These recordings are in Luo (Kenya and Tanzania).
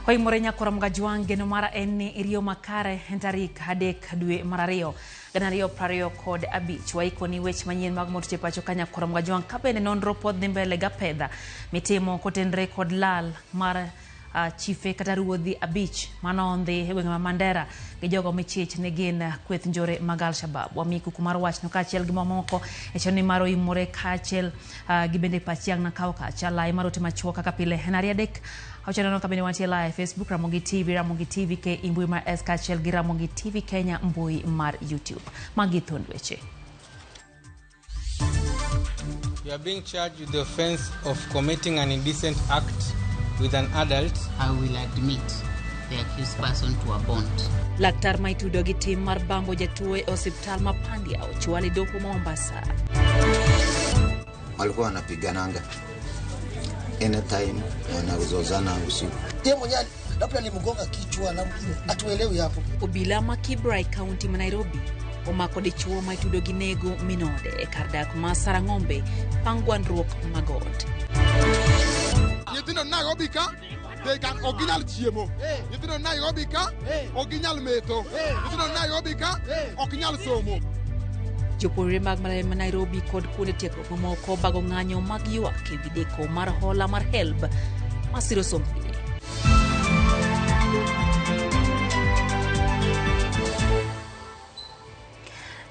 Oimore nyakora Mgajwang' geno mara en ni iriyo makare en tarik 3 dwe mar 2 2025. Waikoni weche manyien mag moto pacho ka nyakora Mgajwang' ka bende nonro pod dhi mbele ga pedha mitimo kotenre kod lal mar chife kata ruodhi 5 manondhi e gwenge ma Mandera gi jogo michich ni gin kweth njore mag Al-Shabaab. Wamiyi kuku mar wachno kaachiel gi mamoko e chenro mar Oimore kaachiel gi bende pachi ang' nakawo kacha lai mar ote machuok kaka pile en 2 3 6 ka bende wantie live Facebook Ramogi TV, Ramogi TV K mbui mar S kaachiel gi Ramogi TV Kenya mbui mar YouTube. Magi thuond weche. You are being charged with the offense of committing an indecent act with an adult. I will admit the accused person to a bond. Laktar ma itudo gi tim mar bambo jatuo e osiptal ma Pandya ochwal e doho ma Mombasa. Walikuwa wanapigananga anytime, wanazozana usiku. Yeye mwenyewe labda alimgonga kichwa, hatuelewi hapo. Obila ma Kibra e kaunti ma Nairobi omako dichuo ma itudo gi nego minode e kar dak ma Sarang'ombe pangwandruok magod. Nyithindo Nairobi ka they can ok ginyal chiemo. Nyithindo Nairobi ka ok ginyal metho. Nyithindo Nairobi ka ok ginyal somo. Jopuonjre mag mbalariany ma Nairobi kod kuonde tiegruok mamoko bago ng'anyo mag ywak e wi deko mar hola mar HELB masiro sombgi.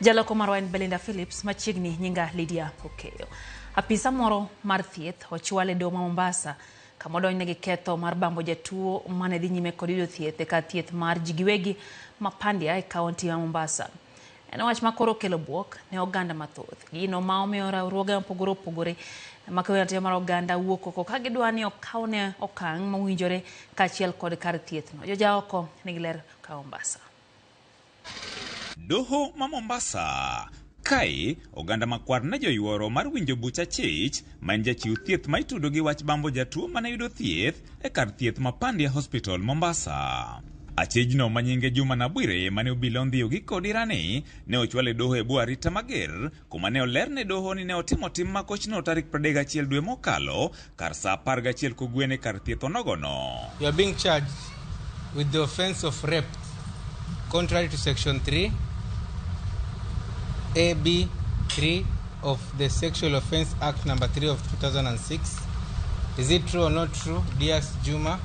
Jaloko marwa en Belinda Phillips, machiegni nyinga Lydia Okeyo. Apisa moro mar thieth ochwal e doho ma Mombasa kama odonjne gi ketho mar bambo jatuo mane dhi nyime kod yudo thieth e kar thieth mar ji giwegi ma Pandya e kaunti ma Mombasa. En wach ma koro okelo bwok ne oganda mathoth. Gino ma omiyo riwruoge mopogore opogore makedo ratiro mar oganda wuok oko ka gidwa ni okawne okang' mowinjore kaachiel kod kar thieth no. Joja oko nigi ler ka Mombasa. Doho ma Mombasa. Kae, oganda makwar ne joyuoro mar winjo buch achich ma en jachiw thieth ma itudo gi wach bambo jatuo mane yudo thieth e kar thieth ma Pandya Hospital Mombasa. Achijno ma nyinge Juma Nabwire mane obila ondhiyo gi kod irani ne ochwal e doho e bwo arita mager kuma ne oler ne doho ni ne otimo tim makochno tarik 31 dwe mokalo kar saa 11 kogwen e kar thieth onogono. You are being charged with the offense of rape contrary to section 3 A B 3 of the Sexual Offense Act number 3 of 2006. Is it true or not true, Dias Juma?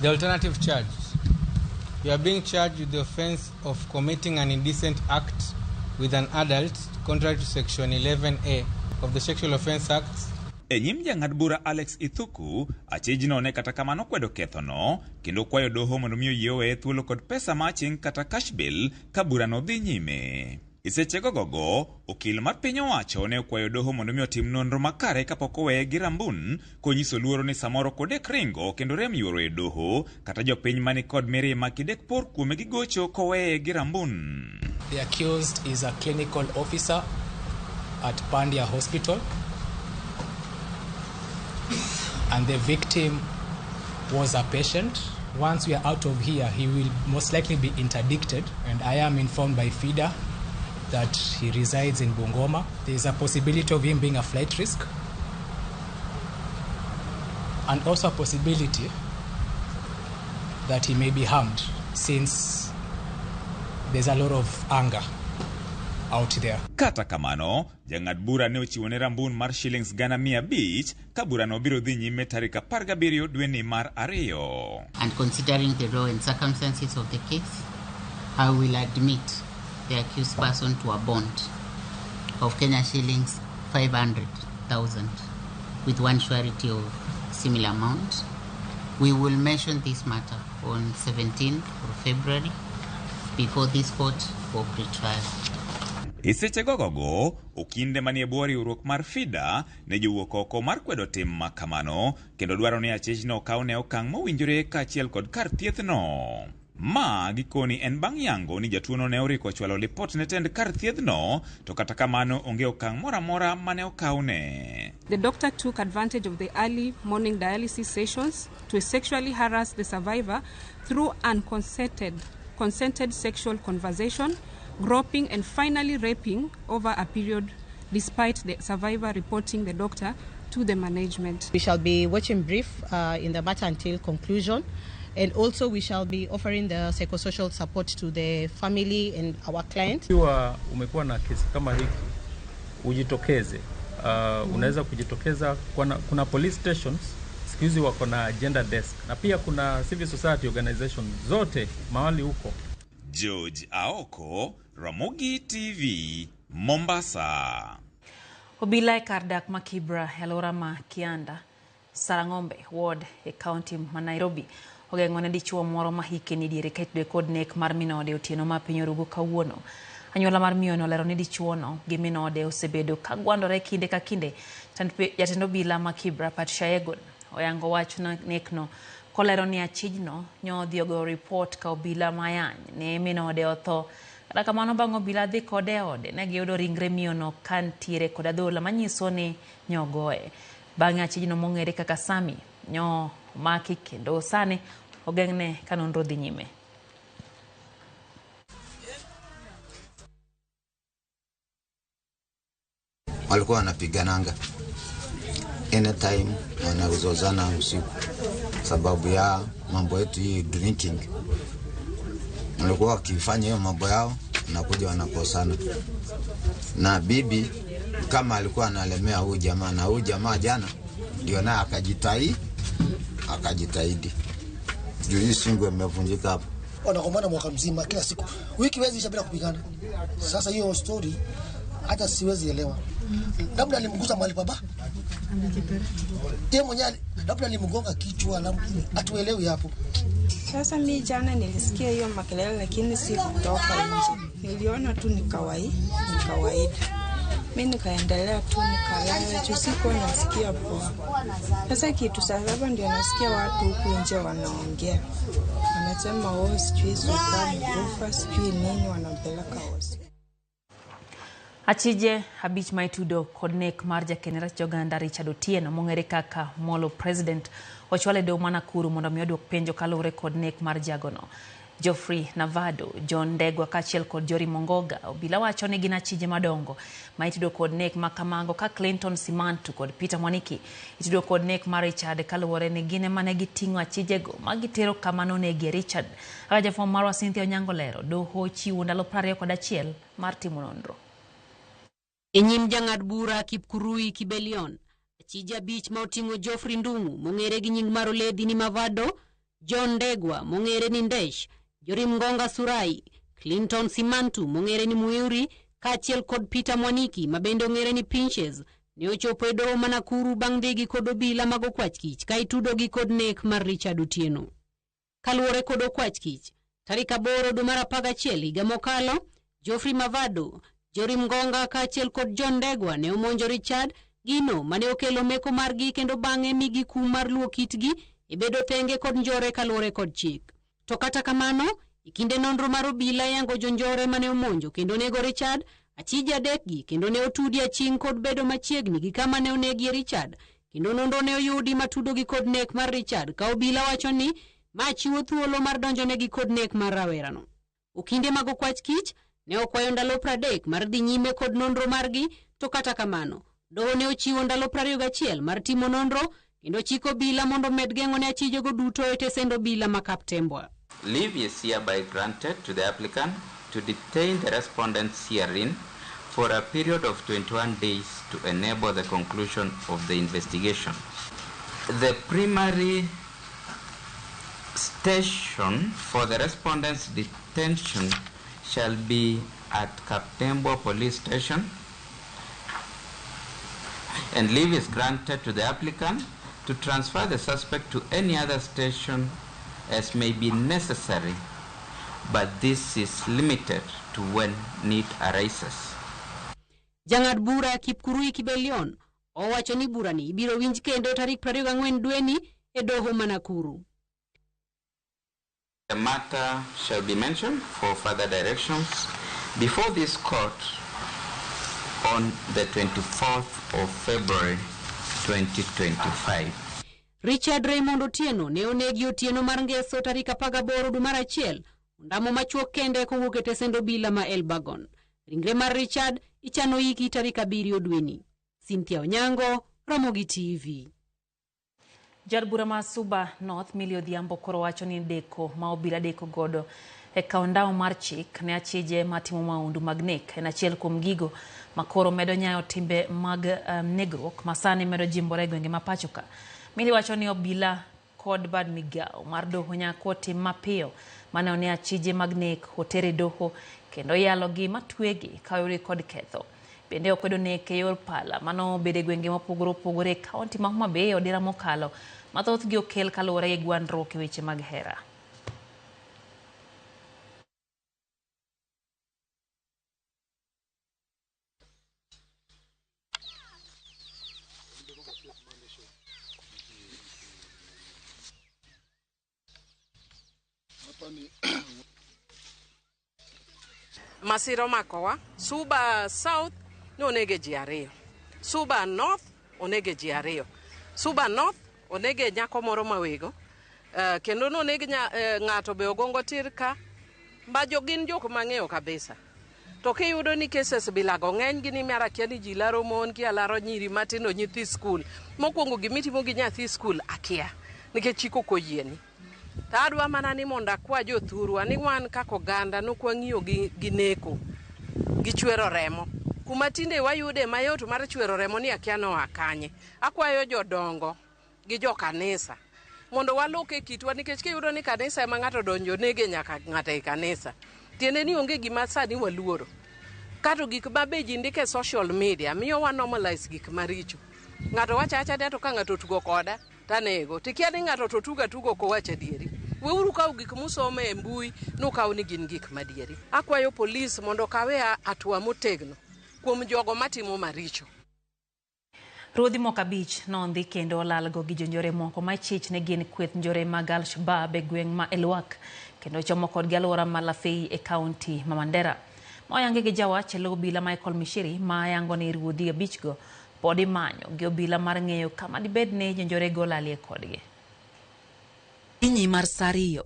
The alternative charge. You are being charged with the offense of committing an indecent act with an adult contrary to section 11A of the Sexual Offense Act. E nyim jang'ad bura Alex Ithuku, achijno ne kata kamano kwedo kethono kendo kwayo doho mondo mi oyie oweye thuolo kod pesa ma aching' kata cash bail ka burano dhi nyime. E sechego gogo, okil mar piny owacho ne okwayo doho mondo mi otim nonro makare kapok oweye gi rambun konyiso luoro ni samoro kodek ringo kendo rem yuoro e doho kata jopiny mani kod mirima kidek por kuome gi gocho koweye gi rambun. The accused is a clinical officer at Pandya Hospital and the victim was a patient. Once we are out of here, he will most likely be interdicted, and I am informed by FIDA that he resides in Bungoma. There is a possibility of him being a flight risk and also a possibility that he may be harmed since there's a lot of anger out there. Kata kamano, jang'ad bura ne ochiwo ne rambun mar shillings 500,000 ka burano biro dhi nyime tarik 17 dweni mar 2. And considering the law and circumstances of the case, I will admit the accused person to a bond of Kenya shillings 500. 200,000 with one surety of similar amount. We will mention this matter on 17th of February before this court for pre-trial. E seche gogogo, okinde manie bwo riwruok mar FIDA ne jowuok oko mar kwedo tim ma kamano kendo dwaro ni achijno okawne okang' mowinjore kaachiel kod kar thiethno. Ma gikoni en bang' yango ni jatuono ne oriko chwalo lipot ne tend kar thiethno to kata kamano onge okang' moro amora mane okawne. The doctor took advantage of the early morning dialysis sessions to sexually harass the survivor through unconsented consented sexual conversation, groping and finally raping over a period despite the survivor reporting the doctor to the management. We shall be watching brief in the matter until conclusion, and also we shall be offering the psychosocial support to the family and our client. Ikiwa umekuwa na kesi kama hiki ujitokeze. Unaweza kujitokeza kuna police stations siku hizi wako na gender desk na pia kuna civil society organization zote mahali huko. George Aoko, Ramogi TV, Mombasa. Obila e kar dak ma Kibra e alwora ma Kianda, Sarang'ombe ward e kaunti ma Nairobi ogeng'o ne dichuo moro ma hike ni diere ka itude kod nek mar minode otieno ma piny orugo kawuono. Anyuola mar miyono olero ni dichuono gi minode osebedo ka gwandore kinde ka kinde. Jatend obila ma Kibra Patricia Egon oyango wach nekno kolero ni achijno nyodhi ogoyo ripot ka obila mayany ne minode otho. Kata kamano bang' obila dhi kode e ode ne giyudo ringre miyono ka ntiere kod adhola manyiso ni nyogoye. Bang'e achijno mong'ere kaka Sami nyo omaki kendo sani ogeng'ne ka nonro dhi nyime. Walikuwa wanapigananga anytime, wanazozana usiku sababu ya mambo yetu hii drinking. Walikuwa wakifanya hiyo mambo yao nakuja wanakosana. Na bibi kama alikuwa analemea huyu jamaa, na huyu jamaa jana ndio naye akajitahidi. Juu hii shingo imevunjika hapo. Wanagombana mwaka mzima kila siku. Wiki wezi isha bila kupigana. Sasa hiyo story hata siwezi elewa. Labda alimgusa mahali baba. Yeye mwenyewe labda alimgonga kichwa, labda hatuelewi hapo. Sasa mimi jana nilisikia hiyo makelele lakini sikutoka nje. Niliona tu ni kawaida. Mimi nikaendelea tu nikalala, juu sikuwa nasikia poa. Sasa kitu saa saba ndio nasikia watu huku nje wanaongea. Wanasema oh, sijui Zuka amekufa, sijui nini, wanampeleka hosi. Achije abich ma itudo kod nek mar jakenerach Uganda Richard Otieno mong'ere kaka Molo President ochwal e doho ma Nakuru mondo mi oduok penjo kaluwore kod nek mar jagono. Geoffrey Navado, John Ndegwa kaachiel kod Jory Mongoga obila wacho ni gin achije madongo ma itudo kod nek ma kamago ka Clinton Simantu kod Peter Mwaniki itudo kod nek mar Richard kaluwore ni gin ema ne giting'o achijego ma gitero kama nonegie Richard. Kaka jafwambo marwa Cynthia Onyango lero, doho ochiwo ndalo 21 mar timo nonro. E nyim jang'ad bura Kipkurui Kibelion, achije abich ma oting'o Geoffrey Ndung'u mong'ere gi nying mar Oledhi ni Mavado, John Ndegwa mong'ere ni Ndesh, Jorim Ngonga Surai, Clinton Simantu mong'ere ni Muiuri kaachiel kod Peter Mwaniki ma bende ong'ere ni Pinches ne ochopo e doho ma Nakuru bang' dhigi kod obila mag okwach kich ka itudogi kod nek mar Richard Otieno. Kaluwore kod okwach kich, tarik 8 dwe mar 11 higa mokalo, Geoffrey Mavado, Jorim Ngonga kaachiel kod John Ndegwa ne omonjo Richard gino mane okelo meko margi kendo bang'e migi kum mar luwo kitgi e bedo thenge kod njore kaluwore kod chik. To kata kamano, e kinde nonro mar obila yango jonjore mane omonjo kendo nego Richard, achije adekgi kendo ne otudi aching' kod bedo machiegni gi kama ne onegie Richard, kendo nonro ne oyudi matudogi kod nek mar Richard ka obila wacho ni ma chiwo thuolo mar donjonegi kod nek mar rawerano. Okinde mag okwach kich ne okwayo ndalo 30 mar dhi nyime kod nonro margi, to kata kamano doho ne ochiwo ndalo 21 mar timo nonro kendo chiko obila mondo med geng'o ne achijego duto e tesend obila ma Kaptembwa. Leave is hereby granted to the applicant to detain the respondents herein for a period of 21 days to enable the conclusion of the investigation. The primary station for the respondents' detention shall be at Kaptembwa Police Station. And leave is granted to the applicant to transfer the suspect to any other station as may be necessary, but this is limited to when need arises. Jang'ad bura Kipkurui Kibelion owacho ni burani ibiro winj kendo tarik 24 dweni e doho ma Nakuru. The matter shall be mentioned for further directions before this court on the 24th of February 2025. Richard Raymond Otieno ne onegi otieno mar ngeso tarik 18 dwe mar achiel ondamo machuok kende kowuok e tesend obila ma Elbagon. Ringre mar Richard ichano iki tarik 7 dweni. Cynthia Onyango, Ramogi TV. Jaod bura ma Suba North Millie Odhiambo koro wacho ni deko ma obila deko godo e kawo ndawa mar chik ne achije matimo maundu mag nek en achiel kuom gigo ma koro medo nyayo timbe mag negruok ma sani medo jimbore e gwenge ma pacho ka. Millie wacho ni obila kod bad migao mar doho nyaka otim mapiyo mane one achije mag nek oter e doho kendo yalogi matwegi ka oyudgi kod ketho. Bende okwedo nek e yor pala mano bedo e gwenge mopogore opogore e kaonti ma Homa Bay odira mokalo ma thothgi okel kaluwore gi gwandruok e weche mag hera. Masira omakowa, Suba South nonege ji 2, Suba North onege ji 2, Suba North onege nyako moro mawego, kendo noneg ng'ato be ogongo tir ka, ma gin jok mang'eyo kabisa. To kiyudo ni cases bilago ng'eny gi ni mar akia ni ji laro mon kia laro nyiri matindo nyithi skul. Mokwongo gimitimo gi nyathi skul akia, nikech chik ok oyieni. To adwa mana ni mondo akwa jothurwa ni wan kaka oganda nokwang'iyo gi neko, gi chwero remo. Kuma tinde wayude mayot mar chwero remo ni akia noa kanye. Akwayo jodongo gi jokanisa mondo walok e kitwa, nikech kiyudo ni kanisa ema ng'ato donjo nege nyaka ng'ato e kanisa. Tiende ni onge gima sani waluoro. Kato gik ma be ji ndiko e social media miyo wa normalize gik maricho. Ng'ato wacho acha ni to ka ng'ato otugo koda tanego. Tikia ni ng'ato to tugo atugo ok owach adieri. Weuru kawo gik musomo e mbui nukaw ni gin gik madieri. Akwayo polis mondo okawe hatua motegno kuom jogo matimo maricho. Ruodhi moko 5 nondhi kendo olalgo gi jonjore moko ma chich ne gin kweth njore mag Al-Shabaab e gweng' ma Elwak kendo chomo kodgi alwora ma Lafey e kaunti ma Mandera. Ma oyangi gi jawach e lo obila Michael Mishiri ma yango ni ruodhi 5 go pod imanyo gi obila mar ng'eyo kama dibed ni jonjorego olalie kodgi. Okinyi mar saa 2,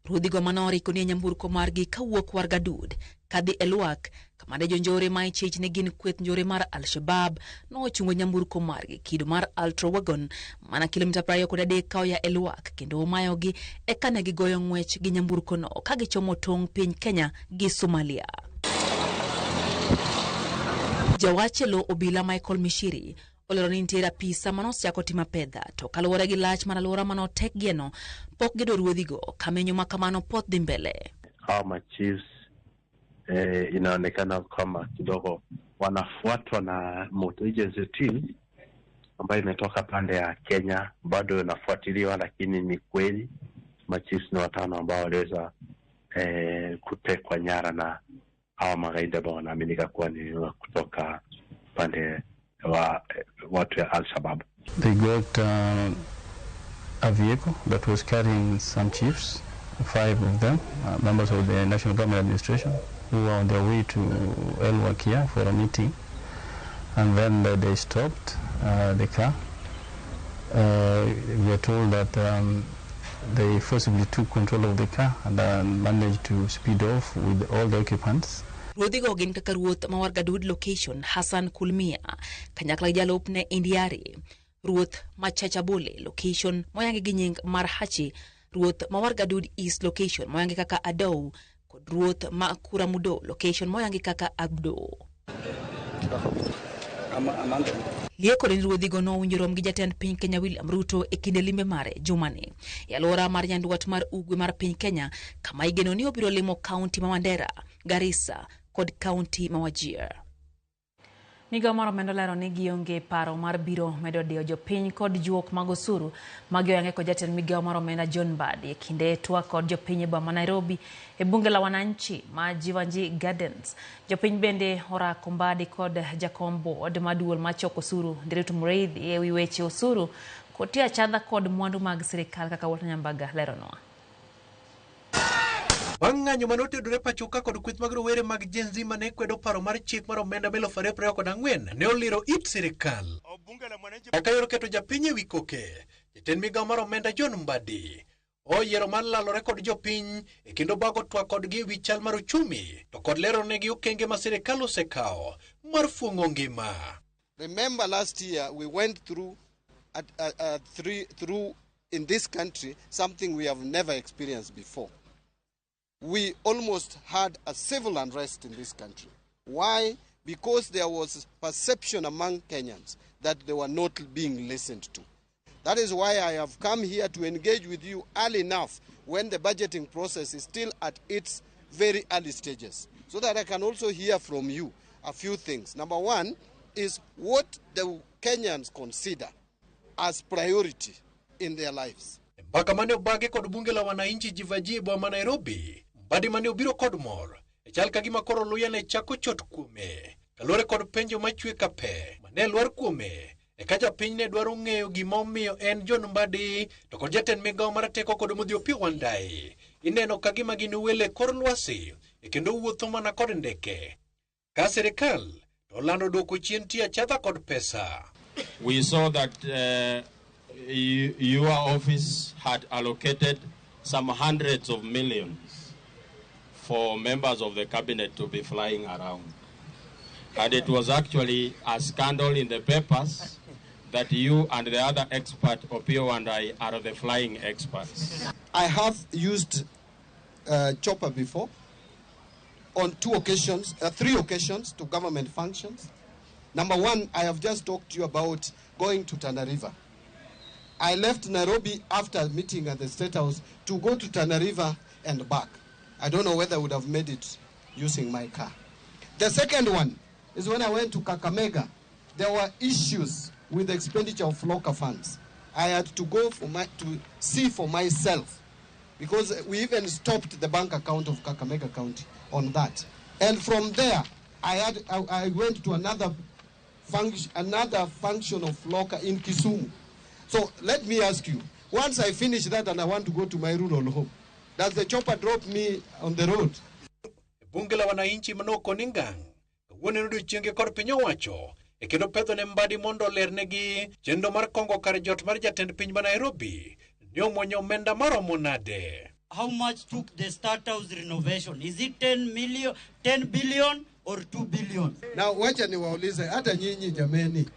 ruodhigo manoriko ni e nyamburko margi kawuok Wargadud kadhi Elwak kama ne jonjore ma ichich ne gin kweth njore mar Al-Shabaab nochungo nyamburko margi kido mar Ultra Wagon mana kilomita 23 ka oya Elwak kendo omayogi eka ne gigoyo ng'wech gi nyamburkono ka gichomo tong' piny Kenya gi Somalia. Jawach e lo obila Michael Mishiri olero ni nitiere apisa manosechako timo apedha to kaluwore gi lach mar alwora manotekgieno pok giyudo ruodhigo ka menyo ma kamano pod dhi mbele. Hawa machiefs inaonekana kama kidogo wanafuatwa na motor agency team ambayo imetoka pande ya Kenya, bado inafuatiliwa, lakini ni kweli machiefs ni 5 ambao waliweza kutekwa nyara na hawa magaidi ambao wanaaminika kuwa ni kutoka pande wa watu ya Al-Shabaab. They got a vehicle that was carrying some chiefs, 5 of them, members of the National Government Administration, who were on their way to Elwak here for a meeting, and then they stopped the car. We are told that they forcibly took control of the car and then managed to speed off with all the occupants. Ruodhigo gin kaka ruoth ma Wargadud location Hassan Kulmia kanyakla gi jalupne Indiari, ruoth ma Chachabole location moyangi gi nying mar Hachi, ruoth ma Wargadud East location moyangi kaka Adou, kod ruoth ma Kuramudo location moyangi kaka Abdo. Liekore ni ruodhigo nowinjo rom gi jatend piny Kenya William Ruto e kinde limbe mare jumani e alwora mar nyandwat mar ugwe mar piny Kenya, kama igeno ni obiro limo kaunti ma Mandera, Garissa kod kaunti ma Wajir. Migawo mar omenda olero ni gionge paro mar biro medo diyo jopiny kod juok mag osuru magi oyange kod jatend migawo mar omenda John Mbadi e kinde twak kod jopiny e boma ma Nairobi e bunge la wananchi ma Jeevanjee Gardens. Jopiny bende orako Mbadi kod jakom board maduol machoko osuru Ndiritu Muriithi e wi weche osuru kod tiyo achadha kod mwandu mag sirikal kaka Walter Nyambaga leronwa. Bang' ng'anyo mane otudore pachoka kod kweth mag rowere mag Gen Z mane kwedo paro mar chik mar omenda 2024 ne oliro it sirikal. Kaka yor keto japiny ewi koke, jatend migawo mar omenda John Mbadi oyiero mar lalore kod jopiny e kendo bago twak kodgi ewi chal mar uchumi to kod lero negi okenge ma sirikal osekawo mar fuong'o ngima. Remember last year we went through through in this country something we have never experienced before. We almost had a civil unrest in this country. Why? Because there was perception among Kenyans that they were not being listened to. That is why I have come here to engage with you early enough when the budgeting process is still at its very early stages, so that I can also hear from you a few things. Number one is what the Kenyans consider as priority in their lives. Mbaka mane obage kod bunge la wananchi Jeevanjee boma Nairobi, Mbadi mane obiro kod mor, e chal ka gima koro luya ne chako chot kuome, kaluwore kod penjo machwe ka pe mane lwar kuome, e ka japiny ne dwaro ng'eyo gima omiyo en John Mbadi to kod jatend migawo mar teko kod modhi Opiyo Wandayi ineno ka gima gin wele kor lwasi e kendo wuotho mana kod ndeke. Ka sirikal to olando duoko chien tiyo achadha kod pesa. We saw that your office had allocated some hundreds of millions for members of the cabinet to be flying around. And it was actually a scandal in the papers that you and the other expert, Opiyo Wandayi, are the flying experts. I have used chopper before on two occasions, three occasions to government functions. Number one, I have just talked to you about going to Tana River. I left Nairobi after meeting at the State House to go to Tana River and back. I don't know whether I would have made it using my car. The second one is when I went to Kakamega, there were issues with the expenditure of local funds. I had to go to see for myself, because we even stopped the bank account of Kakamega County on that. And from there, I went to another function of local in Kisumu. So let me ask you, once I finish that and I want to go to my rural home, does the chopper drop me on the road? Bunge la wananchi manoko ningang, kawuono en odiechienge kod piny owacho, e kendo pedho ne Mbadi mondo olernegi chenro mar kongo kar jot mar jatend piny ma Nairobi ne omuonyo omenda maromo nade. How much took the State House renovation? Is it 10 million, 10 billion or 2 billion? Now wacha niwaulize hata nyinyi jameni.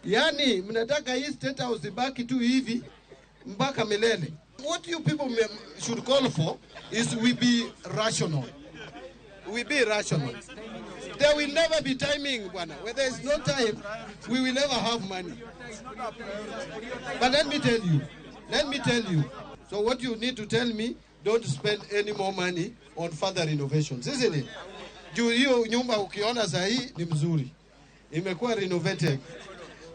Yani mnataka hii State House ibaki tu hivi mpaka milele? What you people should call for is we be rational. We be rational. There will never be timing, bwana. Where there is no time, we will never have money. But let me tell you. So what you need to tell me, don't spend any more money on further renovations, isn't it? Juu hiyo nyumba ukiona sahi ni mzuri. Imekuwa renovated.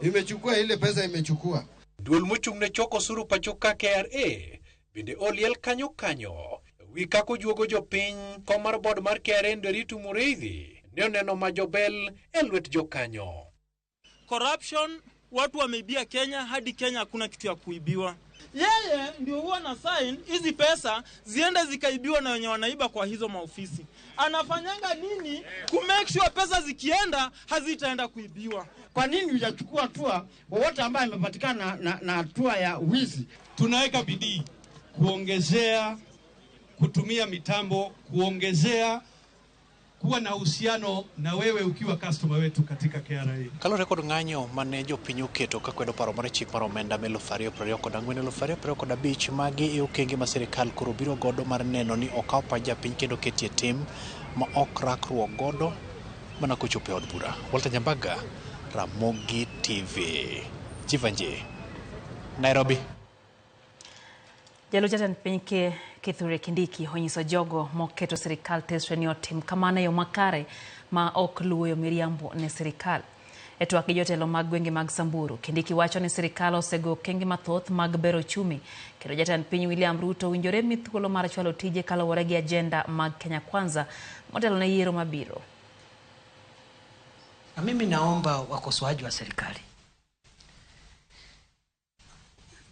Imechukua ile pesa imechukua. Duol mochung' ne choko osuru pacho ka KRA bende oliel kanyo kanyo wi kaka ojuogo jopiny kom mar board mar KRA Nderitu Muriithi ne oneno majobel e lwet jokanyo. Corruption, watu wameibia Kenya hadi Kenya hakuna kitu ya kuibiwa. Yeye ndio huwa na sign hizi pesa ziende zikaibiwa na wenye wanaiba kwa hizo maofisi. Anafanyanga nini ku make sure pesa zikienda hazitaenda kuibiwa? Kwa nini hujachukua hatua wowote ambaye amepatikana na hatua ya wizi? Tunaweka bidii kuongezea kutumia mitambo, kuongezea kuwa na uhusiano na wewe ukiwa customer wetu katika KRA. Kaluwore kod ng'anyo mane jopiny oketo kakwedo paro mar chik mar omenda 2024 2025 magi e okenge ma sirikal koro biro godo mar neno ni okaw pach japiny kendo ketie tim ma ok rakruok godo mana kochopo e od bura. Walter Nyambaga, Ramogi TV, Jeevanjee, Nairobi. Jalup jatend piny Kithure Kindiki onyiso jogo moketo sirikal tesre ni otim kamano e yo makare ma ok luwo miriambo ne sirikal. E twak gi jotelo mag gwenge mag Samburu, Kindiki wacho ni sirikal osego okenge mathoth mag bero ochumi kendo jatend piny William Ruto owinjore mi thuolo mar chwalo tije kaluwore gi ajenda mag Kenya Kwanza motelo ne yiero mabiro. Na mimi naomba wakosoaji wa serikali,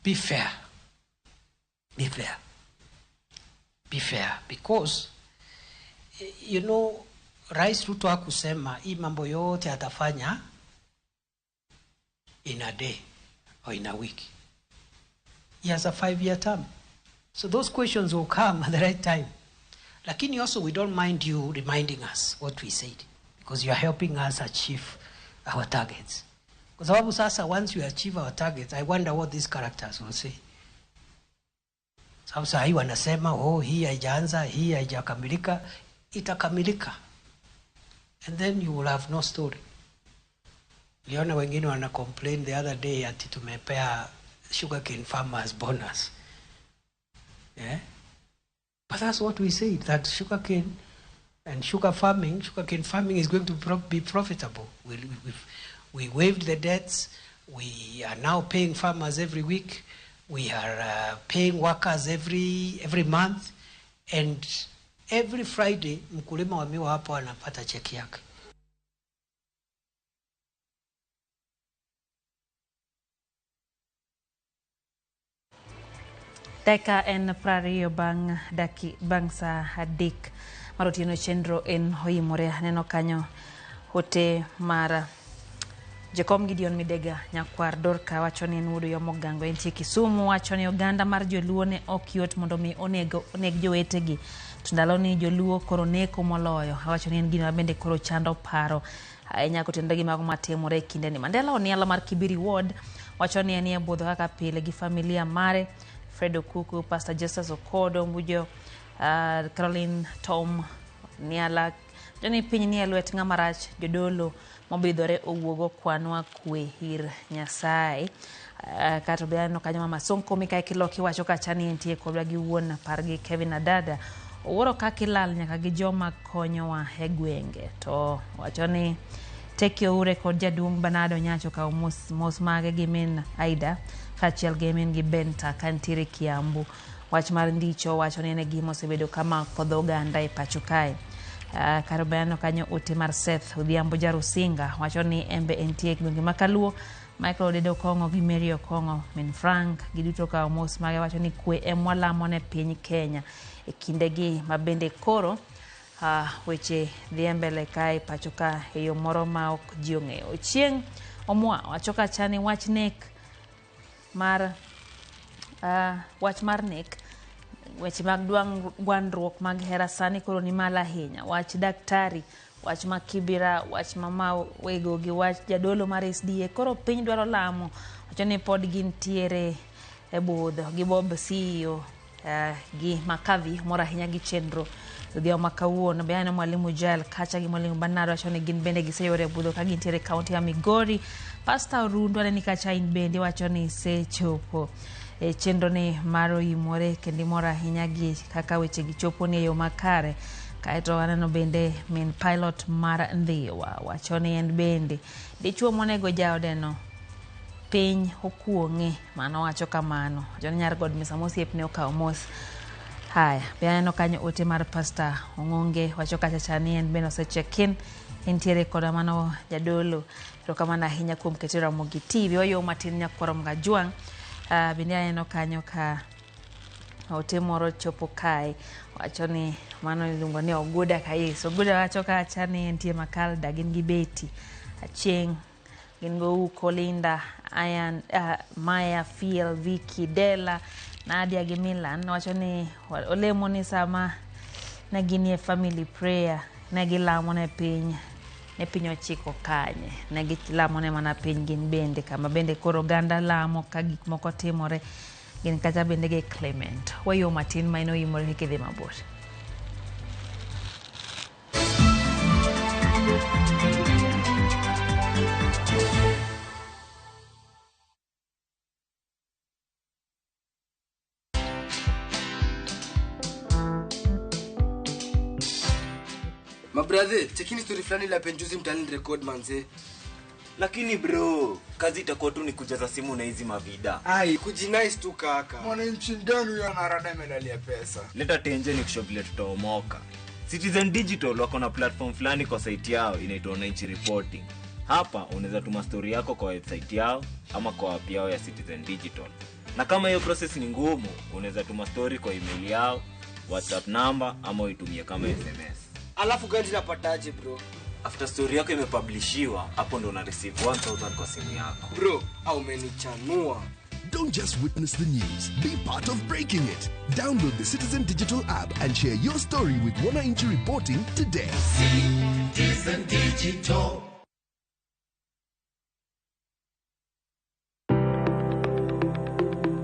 be fair, be fair, be fair because you know, Rais Ruto hakusema hii mambo yote atafanya in a day or in a week. He has a 5-year term. So those questions will come at the right time. Lakini also we don't mind you reminding us what we said because you are helping us achieve our targets. Kwa sababu sasa once we achieve our targets, I wonder what these characters will say. Sababu saa hii wanasema, oh, hii haijaanza, hii haijakamilika, itakamilika. And then you will have no story. Niliona wengine wana complain the other day ati tumepea sugarcane farmers bonus. Yeah? But that's what we said, that sugarcane and sugarcane farming is going to be profitable. We waived the debts. We are now paying farmers every week. We are paying workers every month. And every Friday, mkulima wa miwa hapo anapata cheki yake. Dakika en 20 bang' saa 3 mar otieno chenro en oimore. Aneno kanyo ote mar Jakom Gideon Midega nyakwar Dorka wacho ni en wuod Uyoma Ogango entie Kisumu, wacho ni oganda mar joluo ne ok yot mondo mi oneg jowetegi to ndaloni joluo koro neko moloyo. Awacho ni en gino bende koro chando paro ahinya kotenore gi mago matimore e kindeni. Mandela Oniala mar Kibiri Ward wacho ni en e budho kaka pile gi familia mare Fred Okuku, Pastor Jesus Okodo, Mbujo, Caroline Tom Niala. Joni piny ni e lwet ng'ama rach, jodolo mobidhore owuogo kwanwa kwe ir Nyasaye. Kato be aneno kanyo Mama Sonko Mikae Kiloki wacho kacha ni entie kodwa gi wuon pargi Kevin Adada. Owuoro kaka ilal nyaka gi joma konyowa e gwenge. To wacho ni Teki Oure kod jaduong' Bernardo Nyacho kawo mos mage gi min Aida kaachiel gi min gi Benta kantiere Kiambu. Wach mar ndicho wacho ni en e gima osebedo kamako dho oganda e pacho kae. Kar be aneno kanyo ote mar Seth Odhiambo Jarusinga wacho ni embe entie e gwenge ma Kaluo. Michael Odedo Okong'o gi Mary Okong'o min Frank giduto kawo mos mage wacho ni kwe emwalamo ne piny Kenya e kindegi ma bende koro weche dhi mbele kae pacho ka e yo moro ma ok ji ong'eyo. Chieng' Omwa wacho kacha ni wach nek mar wach mar nek weche mag gwandruok mag hera sani koro ni malo ahinya. Wach daktari, wach ma Kibira, wach mama wego gi wach jadolo mar SDA koro piny dwaro lamo. Wacho ni pod gintiere e budho gi Bob CEO gi Makavi mor ahinya gi chenro odhiambo ma kawuono. Be aneno mwalimu Jael kacha gi mwalimu Bernardo wacho ni gin bende giseyore e budho ka gintiere e kaunti ya Migori. Pastor Orundo aneni kacha in bende wacho ni isechopo e chenro ni mar oimore kendo imor ahinya gi kaka weche gi chopo ni e yo makare. Kaeto aneno bende min pilot mar Ndhiwa wacho ni en bende dichuo monego jaodeno piny okuong'e, mano wacho kamano. Wacho ni nyar God Misa mosiepne okawo mos. Haya, be aneno kanyo ote mar Pastor Ong'onge wacho kacha cha ni en bende ose check in entiere koda mano jadolo. Erokamano ahinya kuom keto Ramogi TV. Wayo matin nyakwar Mgajwang'. Bende aneno kanyo ka ote moro chopo kae wacho ni mano iluongo ni Oguda Kais. Oguda wacho kacha ni entie Makalda gin gi Betty Achieng', gin go Uko, Linda, Ayan, Maya, Fiel, Vicky, Dela, Nadia gi Milan. Wacho ni olemo ni sama ne ginie family prayer ne gilamo ne piny ne piny ochiko kanye, ne gilamo ne mana piny gin bende kama bende koro oganda lamo ka gik moko timore gin kata bende gi Clement. Wayo matin ma en oimore kik idhi mabor. Mabrother, chekini story fulani la penjuzi mtaani record manze. Lakini bro, kazi itakuwa tu ni kujaza simu na hizi mavida. Ai, kujinice tu kaka. Mwananchi gani huyo anarada medali pesa? Leta tenje ni kushow vile tutaomoka. Citizen Digital wako na platform fulani kwa site yao inaitwa Wananchi Reporting. Hapa unaweza tuma story yako kwa website yao ama kwa app yao ya Citizen Digital. Na kama hiyo process ni ngumu, unaweza tuma story kwa email yao, WhatsApp number ama uitumie kama SMS. Alafu gani napataje bro? After story yako imepublishiwa, hapo ndo una receive 1000 kwa simu yako. Bro, au umenichanua. Don't just witness the news, be part of breaking it. Download the Citizen Digital app and share your story with Wananchi Reporting today. Citizen Digital.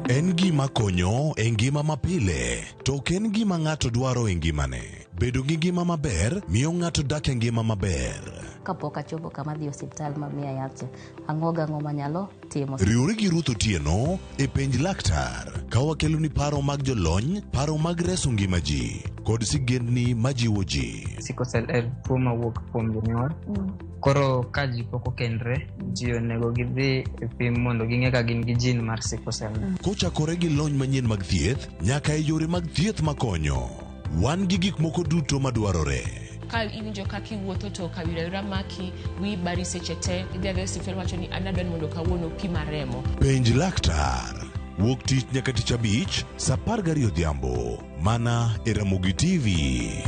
En gima konyo e ngima mapile, to ok en gima ng'ato dwaro e ngimane. Bedo gi ngima maber miyo ng'ato dak e ngima maber. Kapok achopo kama adhi e osiptal mamiya yath cha, ang'o gang'o manyalo timo. Riwri gi Ruth Otieno e penj laktar ka wakeloni paro mag jolony, paro mag reso ngima ji kod sigendni majiwo ji. Sickle cell en tuo mawuok kuom jonyuol. Koro ka ji pok okendre, ji onego gidhi e pim mondo ging'e ka gin gi gene mar sickle cell. Kochakore gi lony manyien mag thieth nyaka e yore mag thieth makonyo, wan gi gik moko duto madwarore. Ka iwinjo kaka iwuotho to kawira wira maki, wiyi bari seche te, idhi adhiya e osiptal wacho ni an adwa ni mondo kawuono pima remo. Penj laktar. Wuok tich nyaka tich abich, saa 12 odhiambo, mana e Ramogi TV.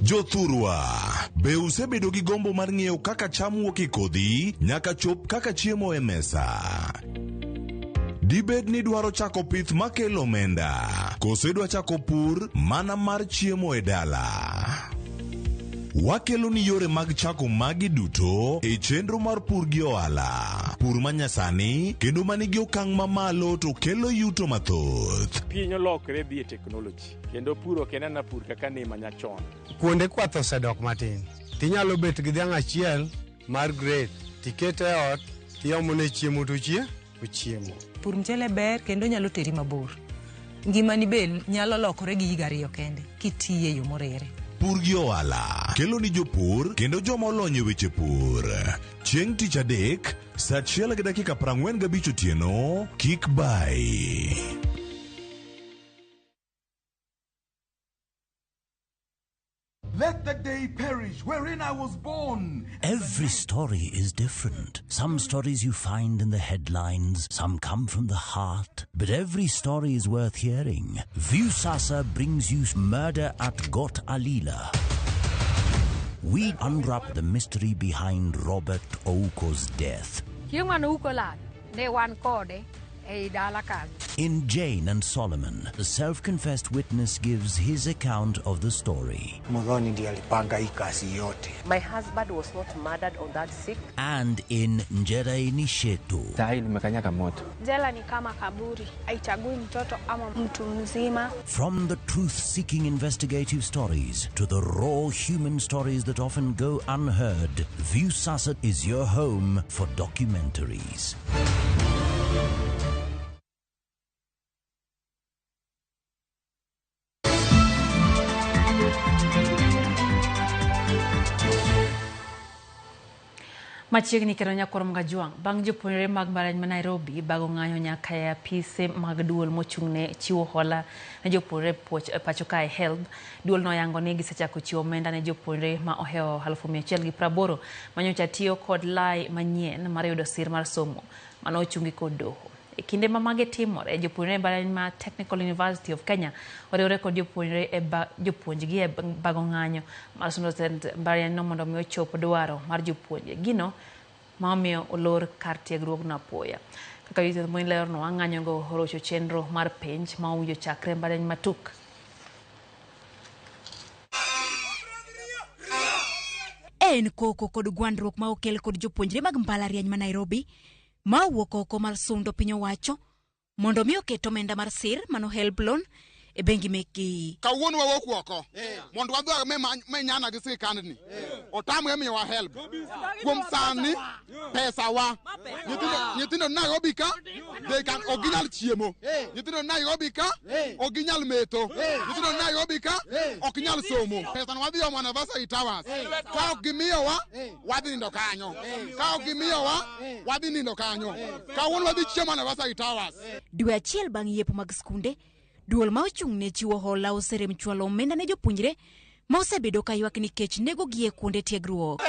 Jothurwa, be usebedo gi gombo mar ng'eyo kaka cham wuok e kodhi nyaka chop kaka chiemo e mesa? Dibed ni idwaro chako pith makelo omenda, koso idwa chako pur mana mar chiemo e dala? Wakelo ni yore mag chako magi duto e chenro mar pur gi ohala. Pur manyasani kendo manigi okang' mamalo to kelo yuto mathoth. Piny olokre dhi e teknoloji kendo pur ok en ana pur kaka ne manyachon. Kuonde kwath osedok matin. Tinyalo bet gi dhiang' achiel mar grade tikete e ot tiomone chiemo to ochiemo. Pur mchele ber kendo nyalo teri mabor. Ngimani be nyalo lokore gi higa ariyo kende kitiye e yo moriere. Pur gi ohala kelo ni jopur kendo joma olony e weche pur. Chieng' tich adek, saa 1:45 otieno, kik bai. Let the day perish wherein I was born. Every story is different. Some stories you find in the headlines, some come from the heart, but every story is worth hearing. Viusasa brings you Murder at Got Alila. We unwrap the mystery behind Robert Ouko's death. Chieng' mane Ouko lal, ne wan kode ei dala kanyo. In Jane and Solomon, the self-confessed witness gives his account of the story. Muthoni ndiye alipanga hii kazi yote. My husband was not murdered on that 6th. And in Njeraini Shetu. Sahi limekanyaga moto. Jela ni kama kaburi, haichagui mtoto ama mtu mzima. From the truth-seeking investigative stories to the raw human stories that often go unheard, Viusasa is your home for documentaries. Machiegni kendo nyakwar Mgajwang' bang' jopuonjre mag mbalariany ma Nairobi bago ng'anyo nyaka e apise mag duol mochung'ne chiwo hola ne jopuonjre pacho kae HELB. Duol noyango ni gisechako chiwo omenda ne jopuonjre ma ohewo 180,000 manyocha tiyo kod lai manyien mar yudo sir mar somo mano ochungi kod doho. E kinde ma magi timore, jopuonjre e mbalariany ma Technical University of Kenya oriwore kod jopuonjre e jopuonjgi e bago ng'anyo mar sundo tend mbalariany no mondo mi ochop dwaro mar jopuonje. Gino ma omiyo olor kar tiegruogno apoya. Kaka Yusuf Moi leronwa, ng'anyogo orocho chenro mar penj ma owinjo chakre mbalariany ma TUK. En koko kod gwandruok ma okel kod jopuonjre mag mbalariany ma Nairobi ma owuok oko mar sundo piny owacho mondo mi oket omenda mar sir mano HELB loan e bengi mekgi. Kawuono wawuok oko mondo wadhi menyana gi sirkandni otamre miyowa help kuom sani pesa wa nyithindo Nairobi ka they can ok ginyal chiemo, nyithindo Nairobi ka ok ginyal metho, nyithindo Nairobi ka ok nyal somo. Pesa no wadhi omo Anniversary Towers, ka ok gimiyowa wadhi nindo kanyo, ka ok gimiyowa wadhi nindo kanyo, kawuono wadhi chiemo Anniversary Towers. Dwe achiel bang' yepo mag skunde, duol ma ochung' ne chiwo hola oserem chwalo omenda ne jopuonjre ma osebedo ka ywak nikech negogi e kuonde tiegruok.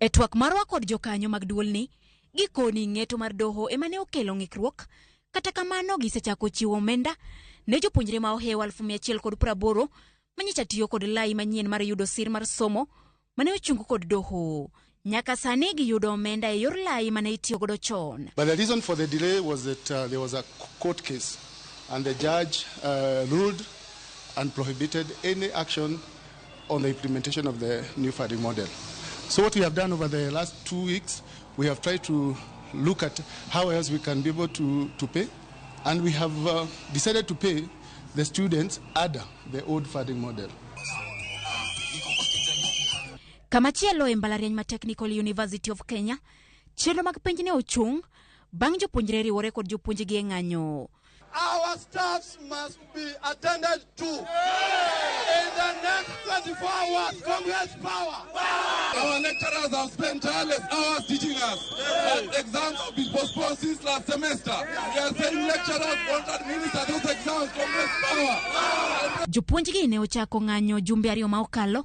E twak marwa kod jokanyo mag duolni, gikoni ng'eto mar doho ema ne okelo ng'ikruok. Kata kamano gisechako chiwo omenda ne jopuonjre ma ohewo 180,000 manyicha tiyo kod lai manyien mar yudo sir mar somo mane ochung kod doho. Nyaka sani giyudo omenda e yor lai mane itiyo godo chon. But the reason for the delay was that there was a court case and the judge ruled and prohibited any action on the implementation of the new funding model. So what we have done over the last 2 weeks, we have tried to look at how else we can be able to pay, and we have decided to pay the students under the old funding model. Kamachielo e mbalariany ma Technical University of Kenya, chenro mag penj ne ochung' bang' jopuonjre riwore kod jopuonjgi e ng'anyo. Our staffs must be attended to in the next 24 hours. Congress power. Our lecturers have spent tireless hours teaching us, but exams have been postponed since last semester. We are saying lecturers won't administer those exams. Congress power. Jopuonjgi ne ochako ng'anyo jumbe ariyo ma okalo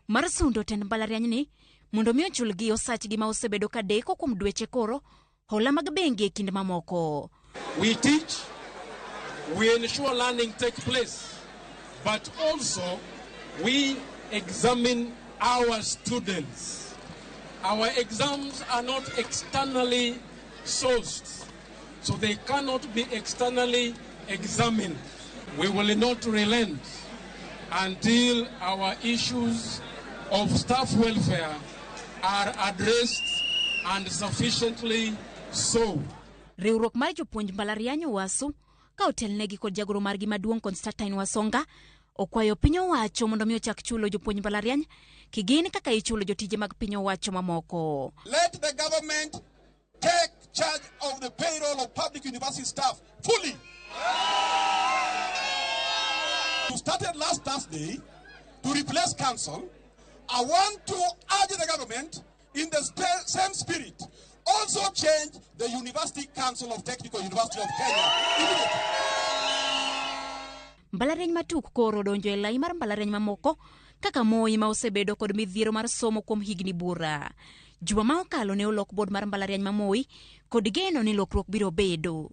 mar sundo tend mbalariany ni mondo mi ochulgi osachgi ma osebedo ka deko kuom dweche koro hola mag bengi e kind mamoko. We teach, we ensure learning takes place, but also we examine our students. Our exams are not externally sourced, so they cannot be externally examined. We will not relent until our issues of staff welfare are addressed and sufficiently so. Riwruok mar jopuonj mbalariany Uasu ka otelnegi kod jagoro margi maduong' Constantine Wasonga okwayo piny owacho mondo mi ochak chulo jopuonj mbalariany kigin kaka ichulo jotije mag piny owacho mamoko. Let the government take charge of the payroll of public university staff fully. You started last Thursday to replace council. I want to urge the government in the same spirit also change the University Council of Technical University of Kenya. Mbalariany matuk koro donjo e lai mar mbalariany mamoko kaka Moi ma osebedo kod midhiero mar somo kuom higni bura. Juma ma okalo ne olok bod mar mbalariany ma Moi kod geno ni lokruok biro bedo.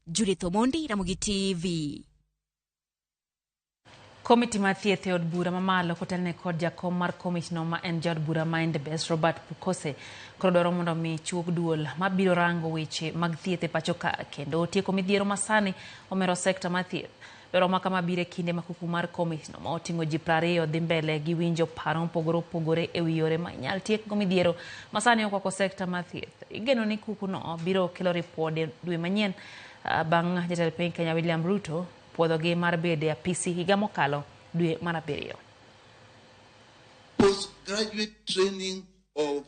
Judith Omondi, Ramogi TV. Komiti mar thieth e od bura mamalo kotelne kod jakom mar komitino ma en jaod bura ma Endebess Robert Pukose koro dwaro mondo mi chuok duol mabiro rango weche mag thieth e pacho ka kendo tieko midhiero masani omero sekta mar thieth. Dwaro ma kama biro e kinde ma kuku mar komitino ma oting'o ji 20 dhi mbele gi winjo paro mopogore opogore ewi yore ma inyal tiekgo midhiero masani okwako sekta mar thieth. Igeno ni kukuno biro kelo ripode dwe manyien bang' jatend piny Kenya William Ruto puodhogi mar bedo e apisi higa mokalo dwe mar 7. Postgraduate training of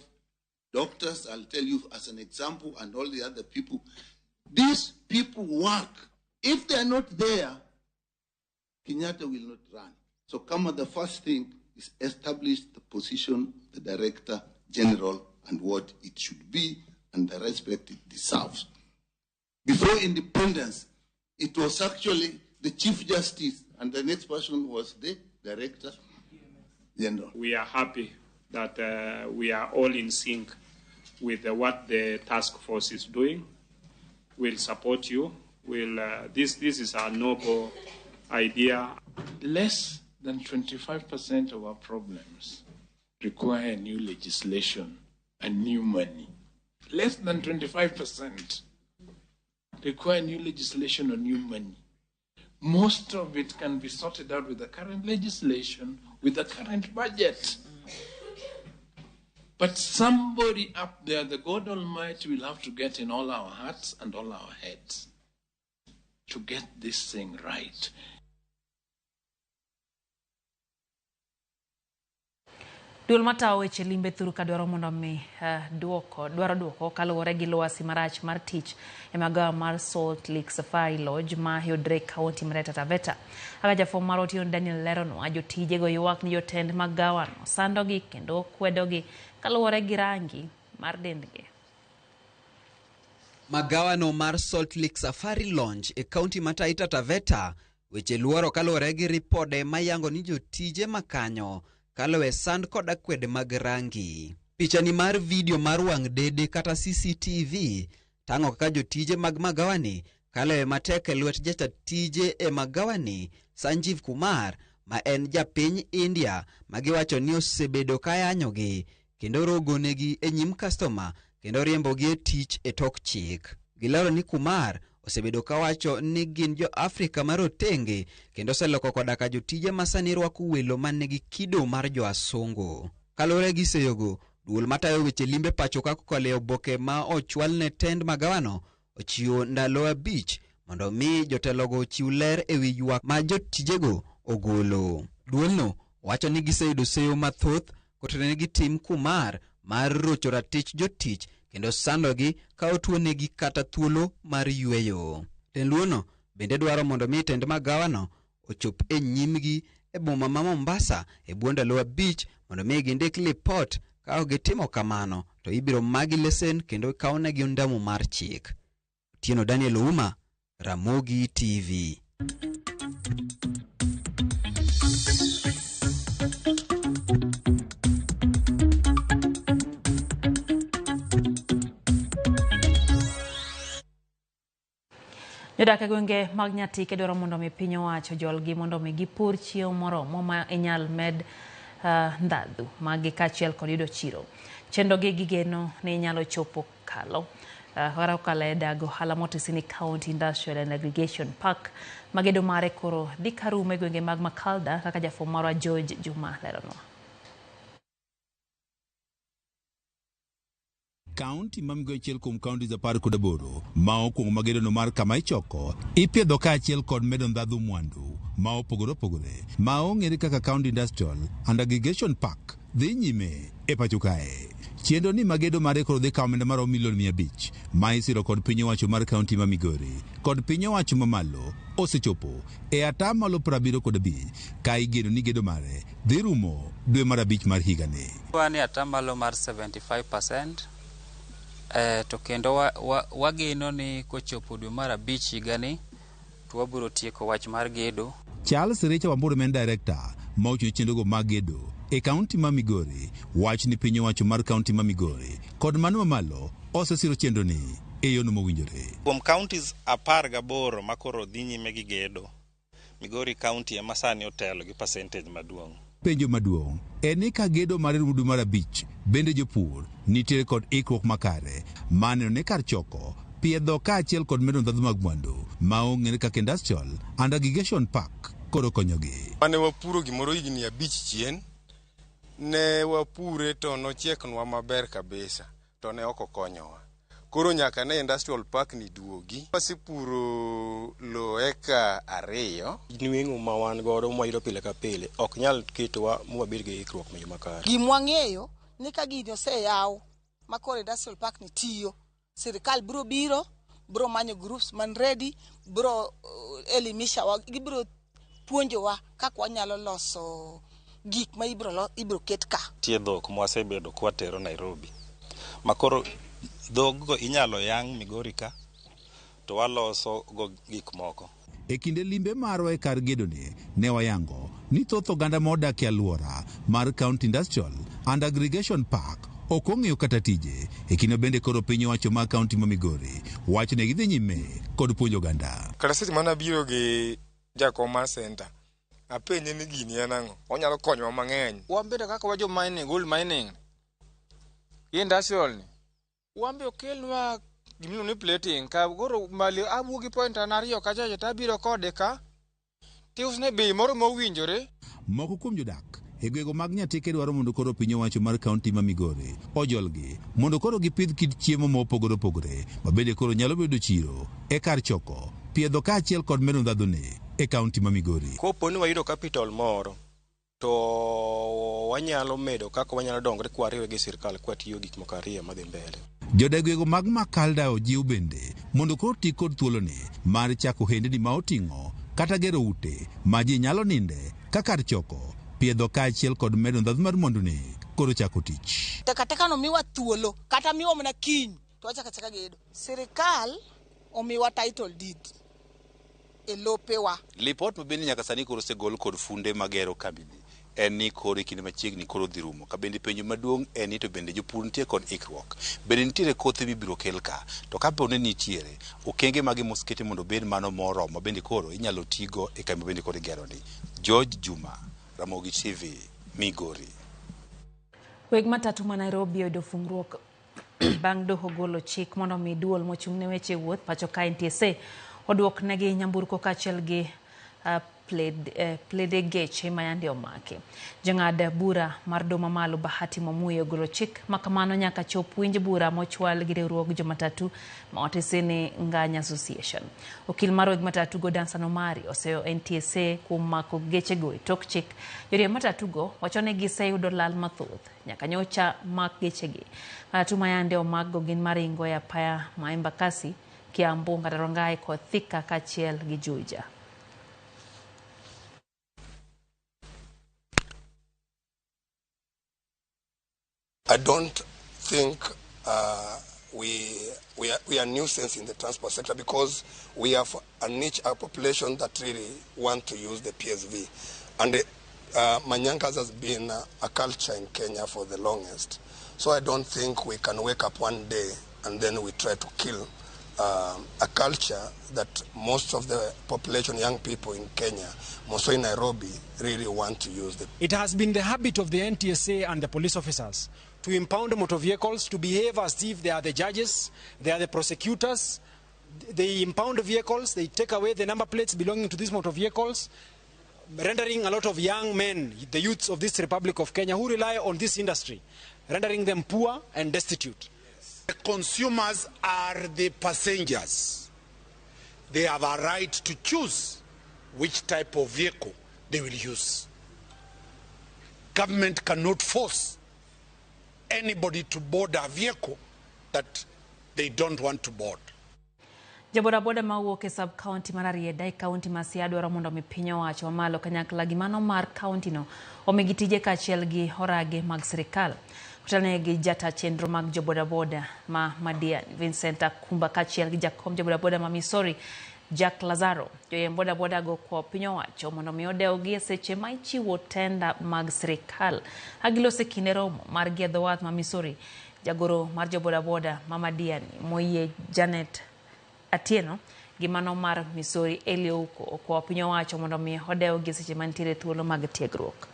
doctors, I'll tell you as an example, and all the other people. These people work. If they are not there, Kenyatta will not run. So Kama, the first thing is establish the position of the Director General and what it should be and the respect it deserves. Before independence, it was actually the Chief Justice, and the next person was the Director General. We are happy that we are all in sync with what the task force is doing. We'll support you. This is a noble idea. Less than 25% of our problems require new legislation and new money. Less than 25% require new legislation or new money. Most of it can be sorted out with the current legislation, with the current budget. But somebody up there, the God Almighty, will have to get in all our hearts and all our heads to to get this thing right. Duol matayo weche limbe thuru ka dwaro mondo mi duoko dwaro duoko kaluwore gi lwasi marach mar tich e magawa mar Salt Lake Safari Lodge ma yudre e kaunti mar Taita Taveta. Kaka jafwambo marwa Otieno Daniel leronwa, jotijego ywak ni jotend magawano sandogi kendo kwedogi kaluwore gi rangi mar dendgi. Magawano mar Salt Lake Safari Lounge e kaunti ma Taita Taveta weche luoro kaluwore gi ripode mayango ni jotije makanyo kalo e sand kod akwede mag rangi. Pichani mar video mar wang' dede kata CCTV tang'o kaka jotije mag magawani kalo e matek e lwet jatije e magawani Sanjeev Kumar ma en japiny India ma giwacho ni osebedo ka yanyogi kendo rogonegi e nyim kastoma kendo riembogi e tich e tok chik. Gilero ni Kumar osebedo kawacho ni gin jo Afrika marotenge kendo oseloko koda ka jotije ma sani rwako welo man nigi kido mar joasungu. Kaluwore gi seyogo, duol matayo weche limbe pacho ka kokalo e oboke ma ochwal ne tend magawano ochiwo ndalo 5 mondo mi jotelogo ochiw ler e wi ywak ma jotijego ogolo. Duolno wacho ni giseyudo seyo mathoth kotenore gi tim Kumar mar rocho ratich jotich kendo sandogi ka otuonegi kata thuolo mar yweyo. Tend luono bende dwaro mondo mi tend magawano ochop e nyimgi e boma ma Mombasa e bwo ndalo 5 mondo mi gindik lipot. Ka ok gitimo kamano to ibiro magi lesen kendo kawnegi ondamo mar chik. Otieno Daniel Ouma, Ramogi TV. Jodak e gwenge mag Nyatike dwaro mondo mi piny owacho ojolgi mondo mi gipur chiemo moromo ma inyal med ndhadhu magi kaachiel kod yudo chiro. Chenrogi gigeno ni inyalo chopo kalo kata kokalo e dag ohala motisi ni County Industrial and Aggregation Park ma gedo mare koro dhi karumo e gwenge mag Makalda kaka jafwambo marwa George Juma leronwa. Kaunti ma Migori achiel kuom kaunti 18 ma okwongo magedono mar kama ichoko ipiedho kaachiel kod medo ndhadhu mwandu ma opogore opogore ma ong'ere kaka County Industrial and Aggregation Park dhi nyime e pacho kae. Chenro ni magedo mare koro dhi kawo omenda maromo milion 500 ma isiro kod piny owacho mar kaunti ma Migori kod piny owacho mamalo osechopo e 75% ka igeno ni gedo mare dhi rumo dwe mar 5 mar higani. Wan e atamalo mar 75%. To kendo wageno ni kochopo dwe mar 5 higani to wabiro tieko wach mar gedo. Charles Richa Wamburu en director ma ochung' chenrogo mag gedo e kaunti ma Migori wach ni piny owacho mar kaunti ma Migori kod mano mamalo osesiro chenro ni e yono mowinjore. Kuom counties 18 ma koro dhi nyime gi gedo, Migori County ema sani otelo gi percentage maduong'. Penjo maduong' en ni ka gedo mar rumo dwe mar 5 bende jopur nitiere kod ikruok makare mar neno ni kar choko piedho kaachiel kod medo ndhadhu mag mwandu ma ong'ere kaka Industrial and Aggregation Park koro konyogi. Mane wapuro gimoro higni 5 chien, ne wapure to nochieknwa maber kabisa to ne ok okonyowa. Koro nyaka ne industrial park ni duogi. Wasepuro lo eka 2. Nweng'o ma wan godo mwayudo pile ka pile ok nyal ketowa mwabed gi ikruok e yo makare. Gimwang'eyo ni ka gini oseyaw ma koro industrial park ni tiyo, sirikal biro biro, biro manyo groups man ready, biro elimisha wa, gibiro puonjowa kaka wanyalo loso gik ma ibiro ket ka. Nitie dhok mwasebedo kwatero Nairobi ma koro dhoggo inyalo yang' Migori ka to waloso go gik moko. E kinde limbe marwa e kar gedoni ne wayango ni thoth oganda modak e alwora mar County Industrial and Aggregation Park ok ong'eyo kata tije. E kinde bende koro piny owacho mar kaunti ma Migori wacho ni gidhi nyime kod puonjo oganda. Kata seche mane abiro gi jakom mar center, apenje ni gini en ang'o, onyalo konyowa mang'eny. Wan bende kaka wa jo mining, gold mining, industrial ni, wan be okelnwa gimiluongo ni plating ka koro mali awuok gi point an 2 kacha to abiro kode ka tiusne bei moro mowinjore. Moko kuom jodak e gwenge mag Nyatike dwaro mondo koro piny owacho mar kaunti ma Migori ojolgi mondo koro gipidh kit chiemo ma opogore opogore ma bende koro nyalo bedo chiro e kar choko piedho kaachiel kod medo ndhadhune e kaunti ma Migori. Kopo ni wayudo capital moro to wanyalo medo kaka wanyalo dongre kwariwe gi sirkal kwatiyo gik moko ariyo madhi mbele. Jodegwego mag Makalda ojiw bende mondo koro ti kod thuoloni mar chako ohendni ma oting'o kata gero ute ma ji nyalo ninde ka kar choko, piedho kaachiel kod medo ndhadhu mar mwanduni koro chako tich. Takataka no miwa thuolo kata miwa mana kiny to wachako achaka gedo. Sirikal omiwa title deed e lopewa. Lipot ma bende nyaka sani koro osegol kod funde magero kambini en ni koro e kinde machiegni koro dhi rumo. Ka bende penjo maduong' en ni to bende jopur nitie kod ikruok. Bende nitiere kothe mibiro kel ka? To kapo ni nitiere, okenge mage moseketi mondo obed mano moromo bende koro inyalo tigo e kambi bende koro igero ni. George Juma, Ramogi TV, Migori. Weg matatu ma Nairobi oyudo fungruok bang' doho golo chik mondo mi duol mochung' ne weche wuoth pacho ka NTSA oduok negi nyamburko kaachiel gi plede geche ma yande omaki. Jang'ad bura mar doho mamalo Bahati Mwamuye ogolo chik ma kamano nyaka chop winj bura mochwal gi riwruog jomatatu ma otisi ni Nganya Association. Okil mar weg matatu go Dansan Omari oseyo NTSA kuom mako gechego e tok chik. Joriemb matatu go wacho ni giseyudo lal mathoth nyaka nyocha mak gechegi. Matatu ma yande omak go gin maringo e apaya ma Embakasi, Kiambu, kata Rongai kod Thika kaachiel gi Juja. I don't think we are nuisance in the transport sector because we have a niche, a population that really want to use the PSV. And Manyankas has been a culture in Kenya for the longest. So I don't think we can wake up one day and then we try to kill a culture that most of the population, young people in Kenya, mostly in Nairobi, really want to use. It has been the habit of the NTSA and the police officers to impound motor vehicles, to behave as if they are the judges, they are the prosecutors. They impound vehicles, they take away the number plates belonging to these motor vehicles, rendering a lot of young men, the youths of this Republic of Kenya who rely on this industry, rendering them poor and destitute. The consumers are the passengers. They have a right to choose which type of vehicle they will use. Government cannot force anybody to board a vehicle that they don't want to board. Jobodaboda mawuok e sub-county mar Rarieda e kaunti ma Siaya dwaro mondo mi piny owacho mamalo kanyakla gi mano mar kaunti no omigi tije kaachiel gi orage mag sirikal. Otelnegi gi jata chenro mag jobodaboda ma Madian Vincent Akumba kaachiel gi jakom jobodaboda ma Misori Jack Lazaro. Joyemb bodaboda go kwa piny owacho mondo mi odewgi e seche ma ichiwo tenda mag sirikal. Agiloso e kinde romo margi e dho wath ma Misori. Jagoro mar jobodaboda ma Madian Moyie Janet Atieno gi mano mar Misori Eli Ouko okwayo piny owacho mondo mi odewgi e seche mantiere thuolo mag tiegruok.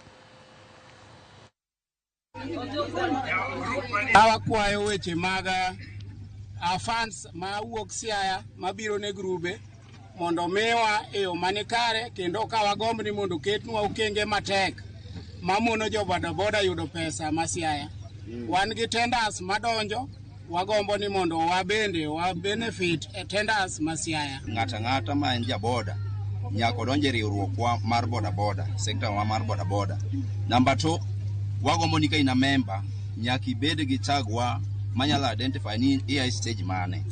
Awakwayo weche mag funds mawuok Siaya mabiro ne grube mondo miwa e yo manikare kendo ka wagomb ni mondo oketnwa okenge matek mamono jo bodaboda yudo pesa ma Siaya. Wan gi tenders madonjo, wagombo ni mondo wabende wa benefit e tenders ma Siaya. Ng'ata ng'ata ma en jaboda nyaka odonj e riwruokwa mar bodaboda, sekta wa mar bodaboda. Namba 2, wagombo ni ka in a member nyaka ibed gi tag wa manyalo identify ni ia e stage mane.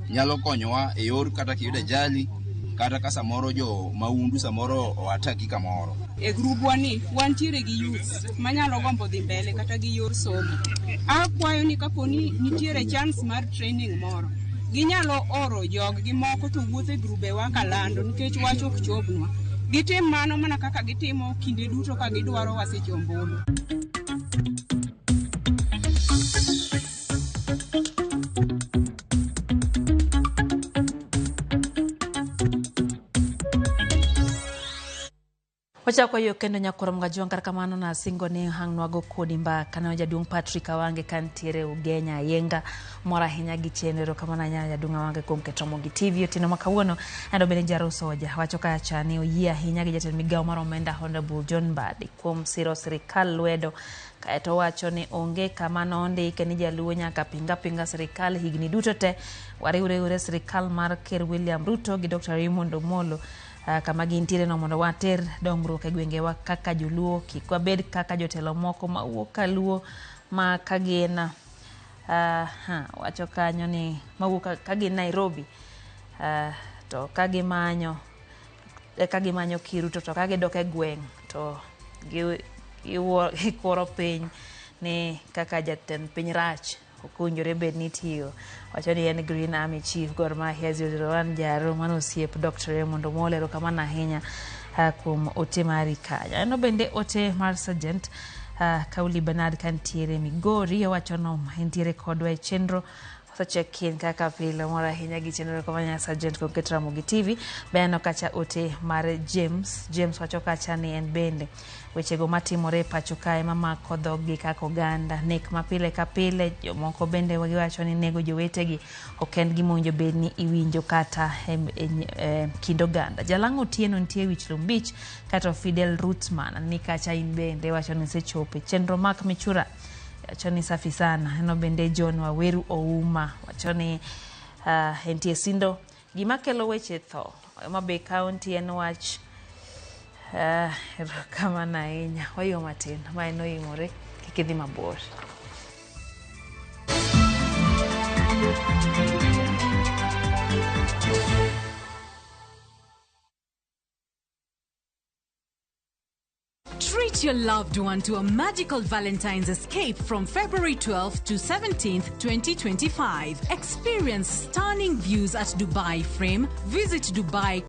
Nyalo konyowa e yor kata kiyudo ajali kata ka samoro jo maundu samoro oataki kamoro. E grubwa ni wantiere gi youths manyalo gombo dhi mbele kata gi yor somo. Akwayo ni kapo ni nitiere chance mar training moro, ginyalo oro jog gi moko to wuotho e grubewa kalando nikech wach ok chopnwa. Gitim mano mana kaka gitimo kinde duto ka gidwaro wa seche ombulu. Wachako yo kendo nyakoro Mgajwang' kata kamano nasingo ni hangnwago kodi mbaka ne jaduong' Patrick Awange kantiere Ugenya Ayenga mor ahinya gi chenro. Erokamano ahinya jaduong' Awange kuom keto Ramogi TV otieno ma kawuono. Ando bende Jaruso Oja wacho kacha ni oyie ahinya gi jatend migawo mar omenda Honorable John Mbadi kuom siro sirikal lwedo Kaeto owacho ni onge kama nondike ni jaluo nyaka pinga pinga sirikal higni duto te. Wariwre ure sirikal mar Ker William Ruto gi Dr. Raymond Omolo kama gintiere no mondo water dongruok e gwengewa kaka joluo, kik wabed kaka jotelo moko mawuok kaluo ma kagin wacho kanyo ni mawuok ka gin Nairobi to kagimanyo kiruto to kagidok e gweng' to gikworo piny ni kaka jatend piny rach ok owinjore bed ni itiyo. Wacho ni en Green Army Chief Gor Mahia 001 Jaro mano osiep Dr. Raymond Omolo. Erokamano ahinya kuom ote mari kanyo. Aneno bende ote mar Sergeant Kauli Bernard kantiere Migori, owacho no entiere kodwa e chenro osecheck-in kaka pile mor ahinya gi chenro kamanya Sergeant Koket Ramogi TV. Be aneno kacha ote mar James. James wacho kacha ni en bende wechego matimore e pacho kae mamako dhoggi kaka oganda, nek mapile ka pile, jomoko bende giwacho ni nego jowetegi ok en gima owinjo bed ni iwinjo kata e kind oganda. Jalang'o Otieno nitie e Wich Lum Beach, kato Fidel Rutman ni kacha in bende wacho ni isechopo e chenro mak michura, wacho ni safi sana. Aneno bende John Waweru Ouma wacho ni entie Sindo. Gima kelo weche tho Homa Bay County en wach erokamano ahinya. Wayuo matin ma en oimore kik idhi mabor. Treat your loved one to a magical Valentine's escape from February 12th to 17th, 2025. Experience stunning views at Dubai Frame, visit Dubai